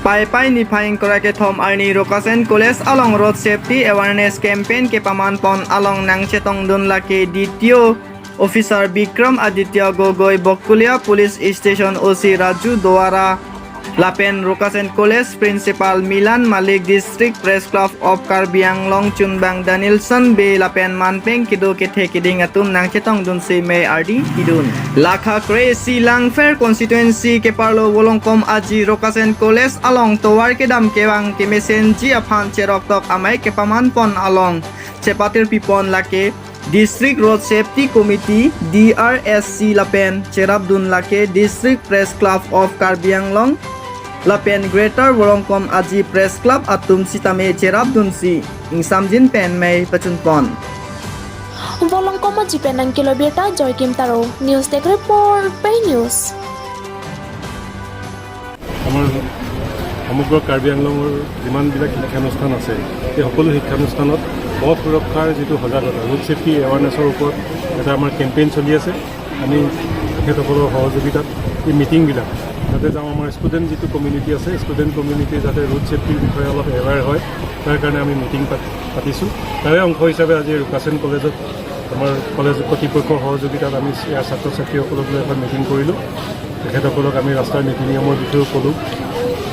Pai pai ni phaing kora ke thom arni Rukasen College along road safety awareness campaign ke paman pon along nang chetong dun lake DTO Officer Bikram Aditya Gogoi, Bakulia Police Station OC Raju Duwara, Lapen Rukasen College Principal Milan Malik, District Press Club of Karbi Anglong Chunbang Danielson Be, Lapen Manpeng Kido ke the kiding atum nang chetong dun si May RD kidun. Lakha Kresi Langfer Constituency ke parlo Wolongkom aji Rukasen College along towar ke dam kewang ke mesenji aphan cherok tok amai ke paman pon along chepatir pipon lake District Road Safety Committee DRSC Lapen Cherap Dun lake District Press Club of Karbi Anglong Lapen Greater Wolongkom Aji Press Club atum sitame Cherap Dun si ingsamjin pen mei pachun pon. Volongkoma jipenang kilobirta Joykim Taro, News Tech Report, Bay News. আমাৰ সমগ্ৰ কাৰ্বি আংলঙৰ যিমানবিলাক শিক্ষানুষ্ঠান আছে, সেই সকলো শিক্ষানুষ্ঠানত পথ সুৰক্ষাৰ যিটো সজাগতা, ৰোড ছেফটি এৱাৰনেছৰ ওপৰত এটা আমাৰ কেম্পেইন চলি আছে। আমি তেখেতসকলৰ সহযোগিতাত এই মিটিংবিলাক যাতে যাওঁ, আমাৰ ষ্টুডেণ্ট যিটো কমিউনিটি আছে, ষ্টুডেণ্ট কমিউনিটি যাতে ৰোড ছেফটিৰ বিষয়ে অলপ এৱেৰ হয়, তাৰ কাৰণে আমি মিটিং পাতিছোঁ। তাৰে অংশ হিচাপে আজি ৰুকাচেন কলেজত আমাৰ কলেজ কৰ্তৃপক্ষৰ সহযোগিতাত আমি ইয়াৰ ছাত্ৰ ছাত্ৰীসকলক লৈ এখন মিটিং কৰিলোঁ। তেখেতসকলক আমি ৰাস্তাৰ নীতি নিয়মৰ বিষয়েও ক'লোঁ,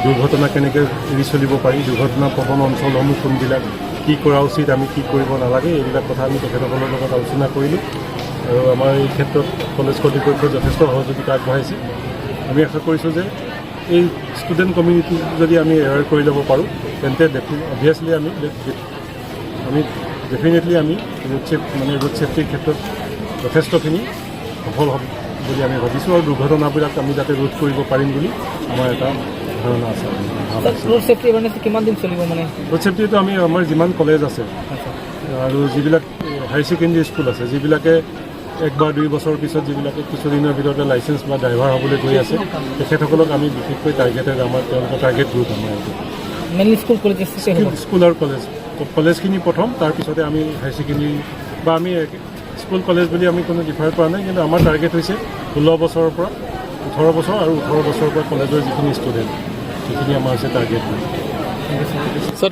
দুৰ্ঘটনা কেনেকৈ এৰি চলিব পাৰি, দুৰ্ঘটনা প্ৰৱণ অঞ্চলসমূহ কোনবিলাক, কি কৰা উচিত, আমি কি কৰিব নালাগে, এইবিলাক কথা আমি তেখেতসকলৰ লগত আলোচনা কৰিলোঁ। আৰু আমাৰ এই ক্ষেত্ৰত কলেজ কৰ্তৃপক্ষই যথেষ্ট সহযোগিতা আগবঢ়াইছে। আমি আশা কৰিছোঁ যে এই ষ্টুডেণ্ট কমিউনিটিক যদি আমি এৱেৰ কৰি ল'ব পাৰোঁ, তেন্তে অভিয়াছলি আমি ডেফিনেটলি আমি ৰোড ছেফটিৰ ক্ষেত্ৰত যথেষ্টখিনি সফল হ'ম বুলি আমি ভাবিছোঁ আৰু দুৰ্ঘটনাবিলাক আমি যাতে ৰোধ কৰিব পাৰিম বুলি আমাৰ এটা ধাৰণা আছে, ভাৱ আছে। ৰোড ছেফটি এৱাৰনেছ কিমান দিন চলিব মানে? ৰোড ছেফটিটো আমি আমাৰ যিমান কলেজ আছে আৰু যিবিলাক হায়াৰ ছেকেণ্ডেৰী স্কুল আছে, যিবিলাকে 1 বা 2 বছৰৰ পিছত, যিবিলাকে কিছুদিনৰ ভিতৰতে লাইচেঞ্চ বা ড্ৰাইভাৰ হ'বলৈ গৈ আছে, তেখেতসকলক আমি বিশেষকৈ টাৰ্গেটেড, আমাৰ তেওঁলোকৰ টাৰ্গেট গ্ৰুপ আমাৰ এইটো। মেইনলি স্কুল কলেজেছ হ'ব? স্কুল আৰু কলেজ, কলেজখিনি প্ৰথম, তাৰপিছতে আমি হায়াৰ ছেকেণ্ডেৰী বা আমি স্কুল কলেজ বুলি আমি কোনো ডিফাৰ কৰা নাই। কিন্তু আমাৰ টাৰ্গেট হৈছে 16 বছৰৰ পৰা 18 বছৰ আৰু 18 বছৰৰ পৰা কলেজৰ যিখিনি ষ্টুডেণ্ট, সেইখিনি আমাৰ হৈছে টাৰ্গেট গ্ৰুপ। ছাৰ।